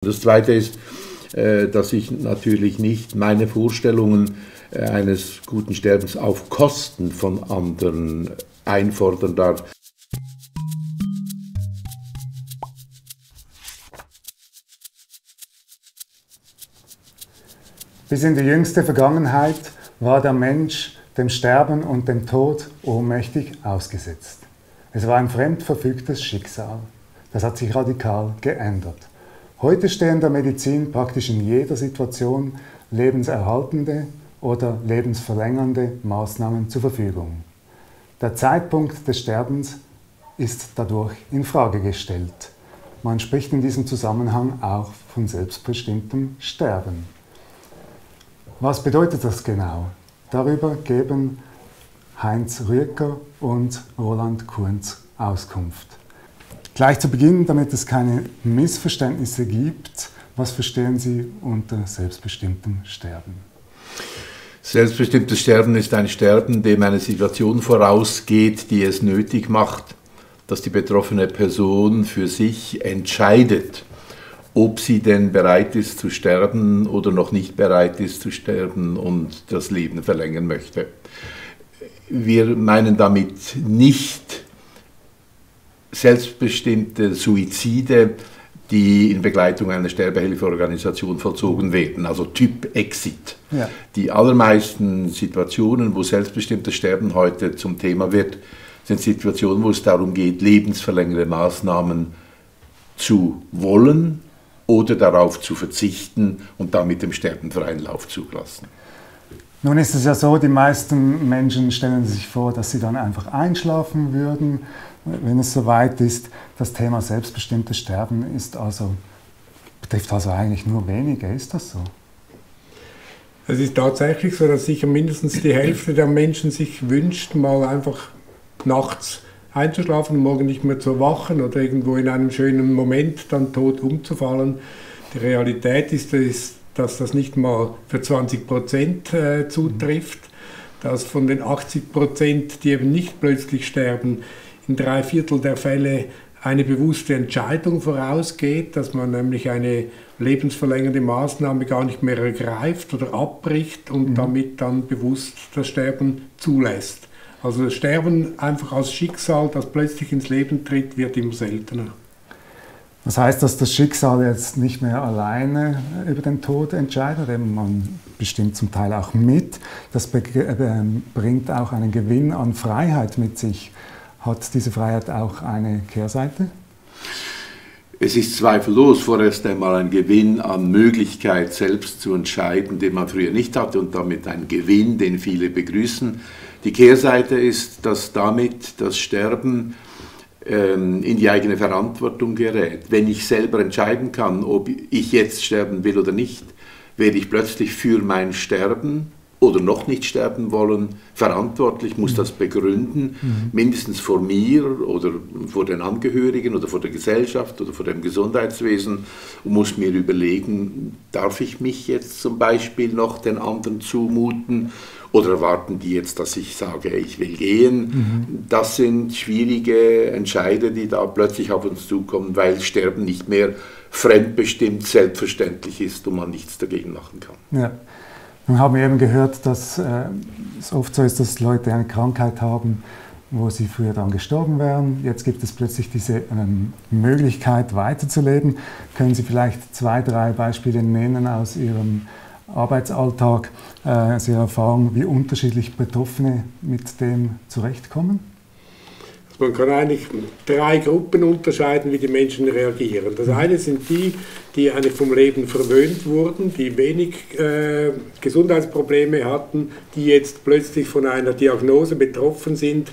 Das Zweite ist, dass ich natürlich nicht meine Vorstellungen eines guten Sterbens auf Kosten von anderen einfordern darf. Bis in die jüngste Vergangenheit war der Mensch dem Sterben und dem Tod ohnmächtig ausgesetzt. Es war ein fremd verfügtes Schicksal. Das hat sich radikal geändert. Heute stehen der Medizin praktisch in jeder Situation lebenserhaltende oder lebensverlängernde Maßnahmen zur Verfügung. Der Zeitpunkt des Sterbens ist dadurch in Frage gestellt. Man spricht in diesem Zusammenhang auch von selbstbestimmtem Sterben. Was bedeutet das genau? Darüber geben Heinz Rüecker und Roland Kunz Auskunft. Gleich zu Beginn, damit es keine Missverständnisse gibt, was verstehen Sie unter selbstbestimmtem Sterben? Selbstbestimmtes Sterben ist ein Sterben, dem eine Situation vorausgeht, die es nötig macht, dass die betroffene Person für sich entscheidet, ob sie denn bereit ist zu sterben oder noch nicht bereit ist zu sterben und das Leben verlängern möchte. Wir meinen damit nicht selbstbestimmte Suizide, die in Begleitung einer Sterbehilfeorganisation vollzogen werden, also Typ Exit. Ja. Die allermeisten Situationen, wo selbstbestimmtes Sterben heute zum Thema wird, sind Situationen, wo es darum geht, lebensverlängernde Maßnahmen zu wollen oder darauf zu verzichten und damit dem Sterben freien Lauf zu lassen. Nun ist es ja so, die meisten Menschen stellen sich vor, dass sie dann einfach einschlafen würden, wenn es soweit ist. Das Thema selbstbestimmtes Sterben betrifft also eigentlich nur wenige. Ist das so? Es ist tatsächlich so, dass sicher mindestens die Hälfte der Menschen sich wünscht, mal einfach nachts einzuschlafen, morgen nicht mehr zu erwachen oder irgendwo in einem schönen Moment dann tot umzufallen. Die Realität ist, dass das nicht mal für 20% zutrifft, dass von den 80%, die eben nicht plötzlich sterben, in 3/4 der Fälle eine bewusste Entscheidung vorausgeht, dass man nämlich eine lebensverlängernde Maßnahme gar nicht mehr ergreift oder abbricht und damit dann bewusst das Sterben zulässt. Also das Sterben einfach als Schicksal, das plötzlich ins Leben tritt, wird immer seltener. Das heißt, dass das Schicksal jetzt nicht mehr alleine über den Tod entscheidet, man bestimmt zum Teil auch mit. Das bringt auch einen Gewinn an Freiheit mit sich. Hat diese Freiheit auch eine Kehrseite? Es ist zweifellos vorerst einmal ein Gewinn an Möglichkeit, selbst zu entscheiden, den man früher nicht hatte und damit ein Gewinn, den viele begrüßen. Die Kehrseite ist, dass damit das Sterben in die eigene Verantwortung gerät. Wenn ich selber entscheiden kann, ob ich jetzt sterben will oder nicht, werde ich plötzlich für mein Sterben oder noch nicht sterben wollen verantwortlich, muss das begründen, mindestens vor mir oder vor den Angehörigen oder vor der Gesellschaft oder vor dem Gesundheitswesen und muss mir überlegen, darf ich mich jetzt zum Beispiel noch den anderen zumuten oder erwarten die jetzt, dass ich sage, ich will gehen. Das sind schwierige Entscheide, die da plötzlich auf uns zukommen, weil Sterben nicht mehr fremdbestimmt selbstverständlich ist und man nichts dagegen machen kann. Ja. Wir haben eben gehört, dass es oft so ist, dass Leute eine Krankheit haben, wo sie früher dann gestorben wären. Jetzt gibt es plötzlich diese Möglichkeit, weiterzuleben. Können Sie vielleicht 2, 3 Beispiele nennen aus Ihrem Arbeitsalltag, aus Ihrer Erfahrung, wie unterschiedlich Betroffene mit dem zurechtkommen? Man kann eigentlich 3 Gruppen unterscheiden, wie die Menschen reagieren. Das eine sind die eigentlich vom Leben verwöhnt wurden, die wenig Gesundheitsprobleme hatten, die jetzt plötzlich von einer Diagnose betroffen sind,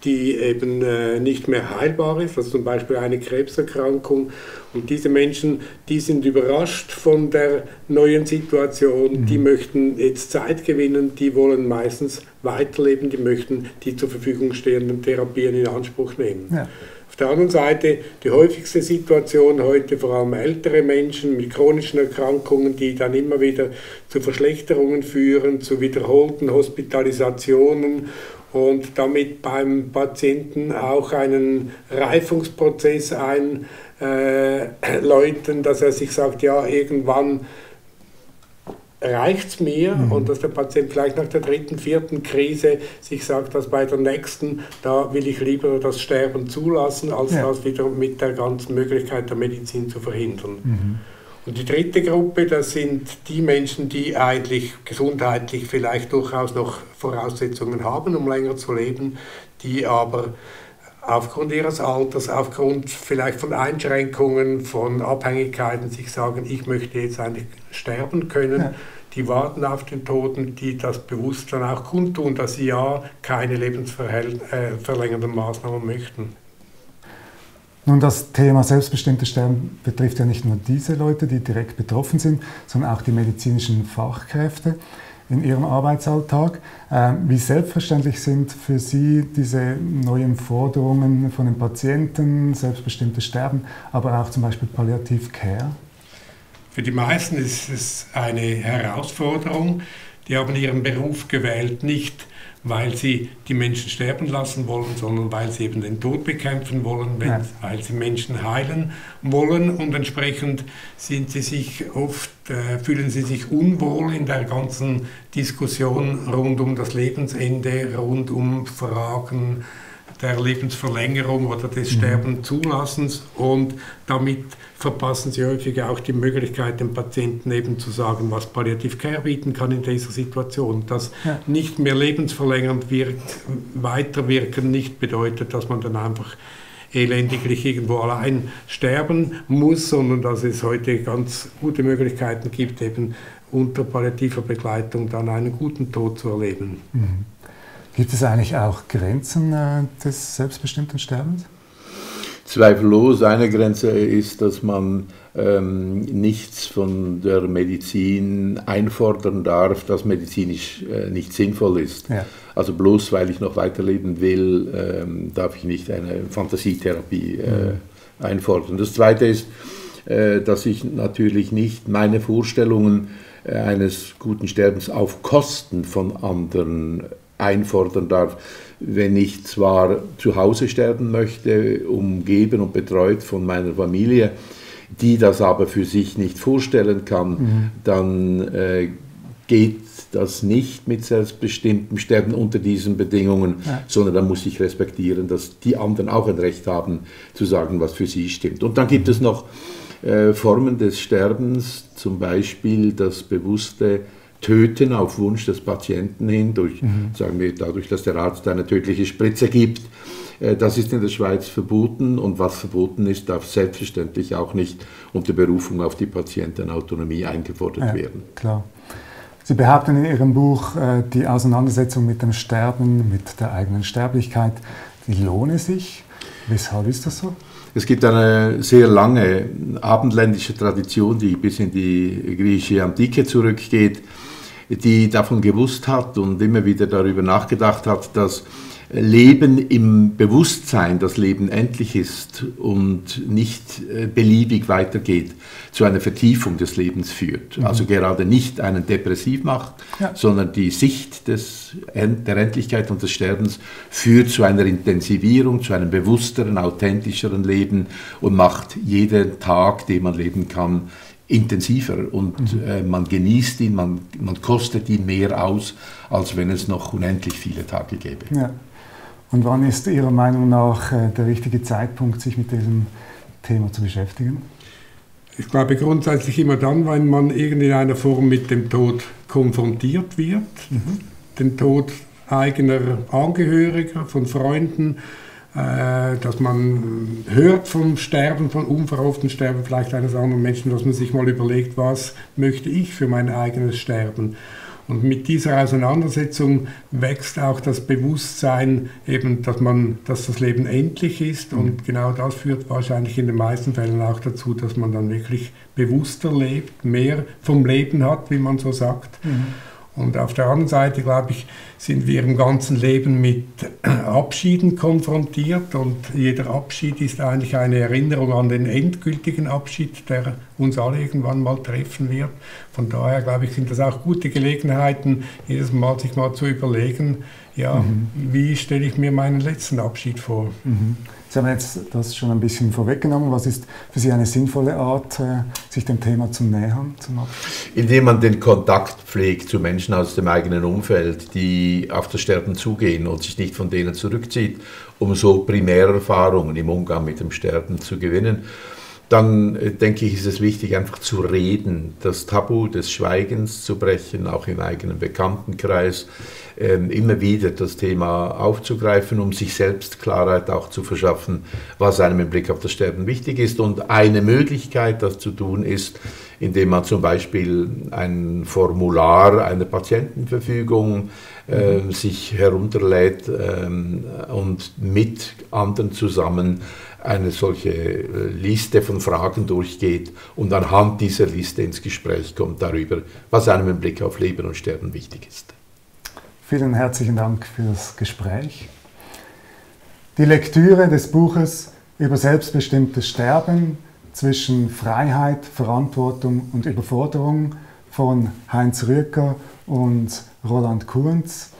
die eben nicht mehr heilbar ist, also zum Beispiel eine Krebserkrankung. Und diese Menschen, die sind überrascht von der neuen Situation, die möchten jetzt Zeit gewinnen, die wollen meistens weiterleben, die möchten die zur Verfügung stehenden Therapien in Anspruch nehmen. Ja. Auf der anderen Seite, die häufigste Situation heute, vor allem ältere Menschen mit chronischen Erkrankungen, die dann immer wieder zu Verschlechterungen führen, zu wiederholten Hospitalisationen und damit beim Patienten auch einen Reifungsprozess Leuten, dass er sich sagt, ja, irgendwann reicht es mir, und dass der Patient vielleicht nach der 3., 4. Krise sich sagt, dass bei der nächsten, da will ich lieber das Sterben zulassen, als das wieder mit der ganzen Möglichkeit der Medizin zu verhindern. Und die 3. Gruppe, das sind die Menschen, die eigentlich gesundheitlich vielleicht durchaus noch Voraussetzungen haben, um länger zu leben, die aber aufgrund ihres Alters, aufgrund vielleicht von Einschränkungen, von Abhängigkeiten sich sagen, ich möchte jetzt eigentlich sterben können. Ja. Die warten auf den Toten, die das bewusst dann auch kundtun, dass sie ja keine lebensverlängernden Maßnahmen möchten. Nun, das Thema selbstbestimmtes Sterben betrifft ja nicht nur diese Leute, die direkt betroffen sind, sondern auch die medizinischen Fachkräfte in ihrem Arbeitsalltag. Wie selbstverständlich sind für Sie diese neuen Forderungen von den Patienten, selbstbestimmtes Sterben, aber auch zum Beispiel Palliative Care? Für die meisten ist es eine Herausforderung. Die haben ihren Beruf gewählt, nicht weil sie die Menschen sterben lassen wollen, sondern weil sie eben den Tod bekämpfen wollen, weil sie Menschen heilen wollen, und entsprechend sind sie sich oft, fühlen sie sich unwohl in der ganzen Diskussion rund um das Lebensende, rund um Fragen der Lebensverlängerung oder des Sterbenzulassens, und damit verpassen sie häufig auch die Möglichkeit, dem Patienten eben zu sagen, was Palliative Care bieten kann in dieser Situation. Dass nicht mehr lebensverlängernd weiterwirken nicht bedeutet, dass man dann einfach elendiglich irgendwo allein sterben muss, sondern dass es heute ganz gute Möglichkeiten gibt, eben unter palliativer Begleitung dann einen guten Tod zu erleben. Gibt es eigentlich auch Grenzen des selbstbestimmten Sterbens? Zweifellos. Eine Grenze ist, dass man nichts von der Medizin einfordern darf, das medizinisch nicht sinnvoll ist. Ja. Also bloß weil ich noch weiterleben will, darf ich nicht eine Fantasietherapie einfordern. Das Zweite ist, dass ich natürlich nicht meine Vorstellungen eines guten Sterbens auf Kosten von anderen einfordern darf. Wenn ich zwar zu Hause sterben möchte, umgeben und betreut von meiner Familie, die das aber für sich nicht vorstellen kann, dann geht das nicht mit selbstbestimmtem Sterben unter diesen Bedingungen, sondern dann muss ich respektieren, dass die anderen auch ein Recht haben, zu sagen, was für sie stimmt. Und dann gibt es noch Formen des Sterbens, zum Beispiel das bewusste Töten auf Wunsch des Patienten hin, sagen wir, dadurch, dass der Arzt eine tödliche Spritze gibt. Das ist in der Schweiz verboten, und was verboten ist, darf selbstverständlich auch nicht unter Berufung auf die Patientenautonomie eingefordert werden. Klar. Sie behaupten in Ihrem Buch, die Auseinandersetzung mit dem Sterben, mit der eigenen Sterblichkeit, die lohne sich. Weshalb ist das so? Es gibt eine sehr lange abendländische Tradition, die bis in die griechische Antike zurückgeht, die davon gewusst hat und immer wieder darüber nachgedacht hat, dass Leben im Bewusstsein, das Leben endlich ist und nicht beliebig weitergeht, zu einer Vertiefung des Lebens führt. Also gerade nicht einen depressiv macht, sondern die Sicht der Endlichkeit und des Sterbens führt zu einer Intensivierung, zu einem bewussteren, authentischeren Leben und macht jeden Tag, den man leben kann, intensiver, und man genießt ihn, man kostet ihn mehr aus, als wenn es noch unendlich viele Tage gäbe. Ja. Und wann ist Ihrer Meinung nach der richtige Zeitpunkt, sich mit diesem Thema zu beschäftigen? Ich glaube grundsätzlich immer dann, wenn man irgendeiner Form mit dem Tod konfrontiert wird, den Tod eigener Angehöriger, von Freunden, dass man hört vom Sterben, von unverhofften Sterben vielleicht eines anderen Menschen, dass man sich mal überlegt, was möchte ich für mein eigenes Sterben. Und mit dieser Auseinandersetzung wächst auch das Bewusstsein, eben, dass das Leben endlich ist. Und genau das führt wahrscheinlich in den meisten Fällen auch dazu, dass man dann wirklich bewusster lebt, mehr vom Leben hat, wie man so sagt. Und auf der anderen Seite, glaube ich, sind wir im ganzen Leben mit Abschieden konfrontiert, und jeder Abschied ist eigentlich eine Erinnerung an den endgültigen Abschied, der uns alle irgendwann mal treffen wird. Von daher, glaube ich, sind das auch gute Gelegenheiten, jedes Mal sich mal zu überlegen, wie stelle ich mir meinen letzten Abschied vor. Sie Sie haben jetzt das schon ein bisschen vorweggenommen. Was ist für Sie eine sinnvolle Art, sich dem Thema zu nähern? Indem man den Kontakt pflegt zu Menschen aus dem eigenen Umfeld, die auf das Sterben zugehen und sich nicht von denen zurückzieht, um so Primärerfahrungen im Umgang mit dem Sterben zu gewinnen. Dann denke ich, ist es wichtig, einfach zu reden, das Tabu des Schweigens zu brechen, auch im eigenen Bekanntenkreis, immer wieder das Thema aufzugreifen, um sich selbst Klarheit auch zu verschaffen, was einem im Blick auf das Sterben wichtig ist. Und eine Möglichkeit, das zu tun, ist, indem man zum Beispiel ein Formular einer Patientenverfügung sich herunterlädt und mit anderen zusammen eine solche Liste von Fragen durchgeht und anhand dieser Liste ins Gespräch kommt darüber, was einem im Blick auf Leben und Sterben wichtig ist. Vielen herzlichen Dank für das Gespräch. Die Lektüre des Buches über selbstbestimmtes Sterben zwischen Freiheit, Verantwortung und Überforderung von Heinz Rüegger und Roland Kunz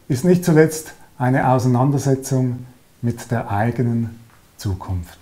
ist nicht zuletzt eine Auseinandersetzung mit der eigenen Zukunft.